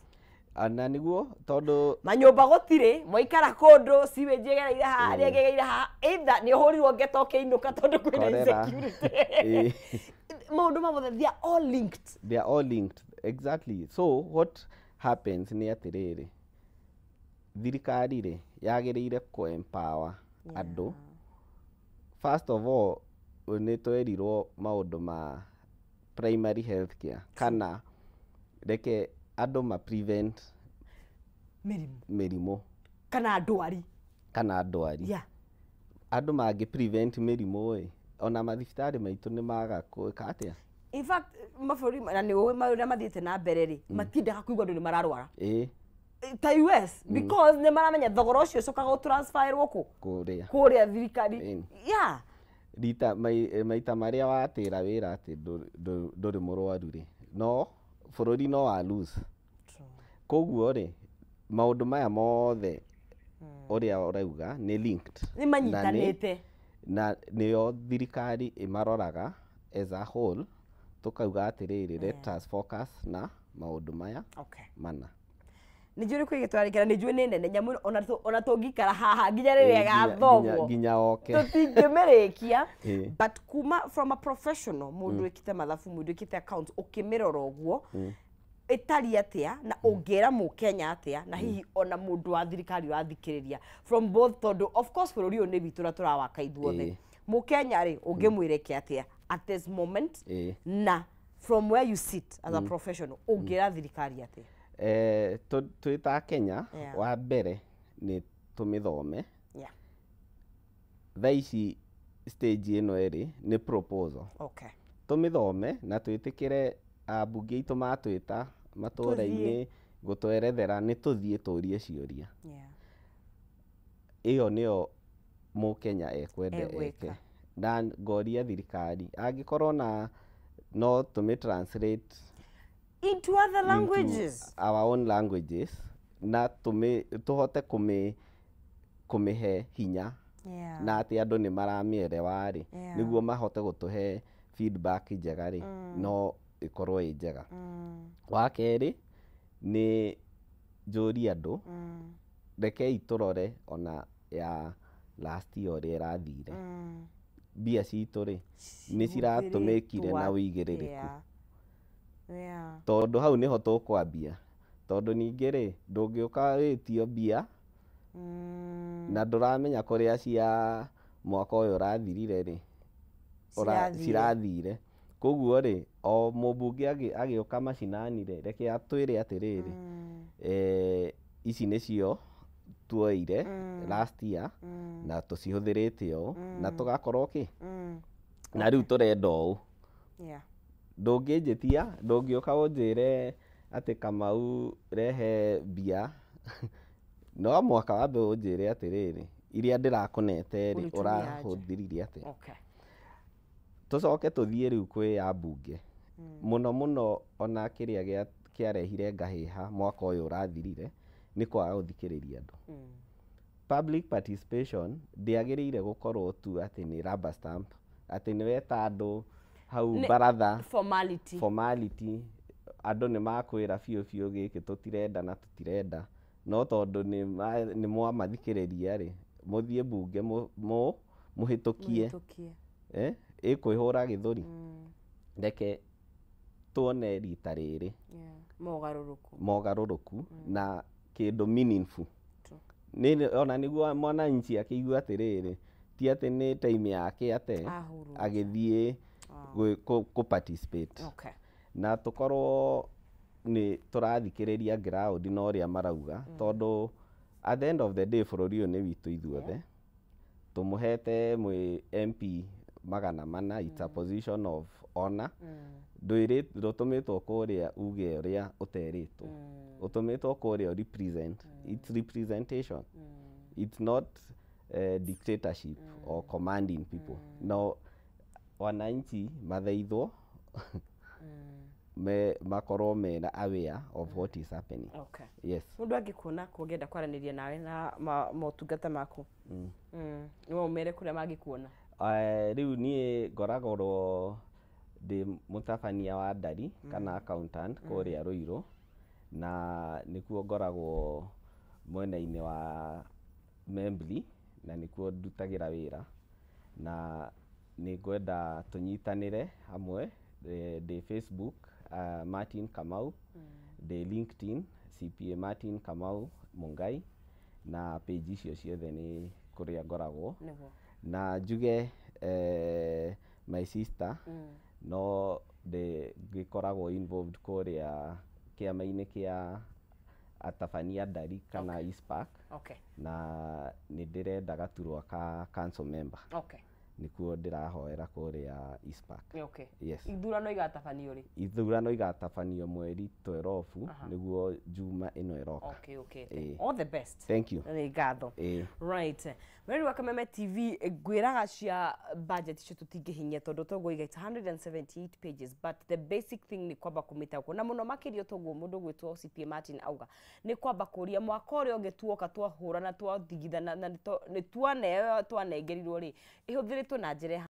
Speaker 2: Na nĩguo tondũ
Speaker 1: manyũmba gũtirĩ, mwaikara kũndũ sewage ĩgereire haha, ĩrĩa ĩgereire haha, either nĩ ũhũrirwo ngeta ũkĩinũka tondũ kwĩna
Speaker 2: Cholera.
Speaker 1: insecurity. Maũndũ ma mothe, they are all linked.
Speaker 2: They are all linked, exactly. So what happens nĩ atĩrĩrĩ, thirikari rĩ yagĩrĩire kũ empower andũ. First of all, nĩ twerirwo maũndũ ma primary health care, kana reke andũ ma prevent
Speaker 1: mĩrimũ
Speaker 2: mĩrimũ
Speaker 1: kana ndwari.
Speaker 2: Kana ndwari. Andũ mangĩ prevent mĩrimũ ĩ, ona mathibitarĩ maitũ nĩ maga gwĩka atĩa?
Speaker 1: In fact, mabũrũri na nĩ ũĩ marĩa mathiĩte na mbere rĩ, matiendaga kũigua andũ nĩ mararwara ta US, because nĩ maramenya thogora ũcio ũcokaga ũtransferwo kũ?
Speaker 2: Kũrĩa.
Speaker 1: Kũrĩa thirikari.
Speaker 2: Rita maita marĩa watĩra wĩra atĩ ndũrĩ mũrwaru rĩ, no bũrũri no wa lose. Koguo rĩ, maũndũ maya mothe ũrĩa ũrauga nĩ linked.
Speaker 1: Nĩ manyitanĩte.
Speaker 2: Na nĩyo thirikari ĩmaroraga as a whole, tũkauga atĩrĩrĩ, let us focus na maũndũ maya mana.
Speaker 1: Nĩ njũĩ kwĩ gĩtwarĩkĩra, nĩ njũĩ nĩ nene nyamũ ĩno, ona tũngĩikara haha nginya rĩrĩa ĩgathomwo,
Speaker 2: nginya oke,
Speaker 1: tũtingĩmĩrĩkia. But kuma from a professional, mũndũ wĩkĩte mathabu, mũndũ wĩkĩte accounts, ũkĩmĩrora ũguo ĩtariĩ atĩa, na ũngĩra mũkenya atĩa, na hihi ona mũndũ wa thirikari ũrathikĩrĩria, from both, tondũ of course bũrũri ũyũ nĩ witũ na tũrawaka ithuothe, mũkenya rĩ, ũngĩmwĩra ĩke atĩa at this moment, na from where you sit as a professional, ũngĩra thirikari atĩa?
Speaker 2: Twĩ ta Kenya, wa mbere nĩ tũmĩthome. Thaa ici stage ĩno ĩrĩ nĩ proposal. Tũmĩthome na twĩtĩkĩre ambunge aitũ matwĩta matũra-inĩ gũtwerethera, nĩ tũthiĩ tũrie ciũria. Ĩyo nĩyo mũkenya ekwenda
Speaker 1: Egwĩka.
Speaker 2: eke. Na ngoria thirikari angĩkorwo na no tũmĩ translate
Speaker 1: into other languages,
Speaker 2: into our own languages, na tũmĩ tũhote kũmĩhe hinya na atĩ andũ nĩ maramĩerewa rĩ, nĩguo mahote gũtũhe feedback njega rĩ, no ĩkorwo ĩ njega. Wa kerĩ nĩ njũrie andũ, rekei tũrore ona ya last year ũrĩa ĩrathire, mbia citũ rĩ nĩ ciratũmĩkire na wĩigĩrĩrĩku, tondũ hau nĩho tũkwambia, tondũ ningĩ rĩ, ndũngĩũka wĩtio mbia na ndũramenya kũrĩa cia mwaka ũyũ ũrathirire rĩ
Speaker 1: Cirathire.
Speaker 2: Cirathire. Koguo rĩ, o mũmbunge agĩũka macinani rĩ, reke atwĩre atĩrĩrĩ, ici nĩcio tuoire last year na tũcihũthĩrĩte ũũ na tũgakorwo kĩ na rĩu tũrenda ũũ. Ndũngĩnjĩtia, ndũngĩũka ũnjĩre atĩ Kamau rehe mbia, no mũhaka wambe ũnjĩre atĩrĩrĩ, iria ndĩrakũnete rĩ,
Speaker 1: Ũrĩtũmĩra aja.
Speaker 2: ũrahũthĩrire atĩa. Tũcoke tũthiĩ rĩu kwĩ ya mbunge, mũno mũno ona kĩrĩa kĩarehire ngahĩha mwaka ũyũ ũrathirire nĩ kwaga gũthikĩrĩria andũ. Public participation ndĩagĩrĩire gũkorwo tu atĩ nĩ rubber stamp, atĩ nĩ weta andũ hau baratha.
Speaker 1: Formality.
Speaker 2: Formality. Andũ nĩ makwĩra biũ biũ gĩkĩ tũtirenda na tũtirenda, no tondũ nĩ mwamathikĩrĩria rĩ, mũthiĩ mbunge mũhĩtũkie.
Speaker 1: Mũhĩtũkie.
Speaker 2: Ĩkwĩhũra gĩthũri. Reke tuone rita rĩrĩ
Speaker 1: Mogarũrũku.
Speaker 2: Mogarũrũku na kĩndũ meaningful.
Speaker 1: True.
Speaker 2: Nĩ ona nĩguo mwananchi akĩigua atĩrĩrĩ, ti atĩ nĩ time yake ate
Speaker 1: Ahurũka.
Speaker 2: Agĩthiĩ kũ participate na tũkorwo nĩ tũrathikĩrĩria ground na ũrĩa marauga, tondũ at the end of the day bũrũri ũyũ nĩ witũ ithuothe. Tũmũhete mwĩ MP 400. It's a position of honor. Ndũtũmĩtwo kũrĩa uge ũrĩa ũterĩtwo, ũtũmĩtwo kũrĩa represent. It's representation, it's not dictatorship or commanding people. No wananchi mathaithwo me makorwo mena aware of what is happening. Yes.
Speaker 1: Mũndũ angĩkuona kũngĩenda kwaranĩria nawe na motungata maku, no ũmere kũrĩa mangĩkuona?
Speaker 2: Rĩu niĩ ngoragwo ndĩ mũtabania wa ndari kana accountant kũrĩa Ruiru, na nĩkuo ngoragwo mwena-inĩ wa Membley, na nĩkuo ndutagĩra wĩra, na nĩ ngwenda tũnyitanĩre hamwe. Ndĩ Facebook, Martin Kamau, ndĩ LinkedIn, CPA Martin Kamau Mungai, na page icio ciothe nĩ kũrĩa ngoragwo. Na njuge my sister, no ndĩ ngĩkoragwo involved kũrĩa kĩama-inĩ kĩa atabania ndari kana ICPAK, na nĩ ndĩrenda gaturwa ka council member. Nĩkuo ndĩrahoera kũrĩa ICPAK. Yes.
Speaker 1: Ithurano igatabanio rĩ?
Speaker 2: Ithurano igatabanio mweri 12, nĩguo Juma ĩno ĩroka.
Speaker 1: Okay. All the best.
Speaker 2: Thank you.
Speaker 1: Nĩ ngatho.
Speaker 2: Ĩĩ.
Speaker 1: Right, mweri wa Kameme TV, ngwĩraga cia budget icio tũtingĩhinyia tondũ toguo it's 178 pages, but the basic thing nĩ kwamba kũmĩtaũkwo, na mũno makĩria toguo mũndũ gwĩtwo CPA Martin auga nĩ kwamba kũria mwaka ũrĩa ũngĩ tuoka twahũrana twathigithana na nĩ twaneo twanengerirwo rĩ ĩhũthĩrĩtwo na njĩra.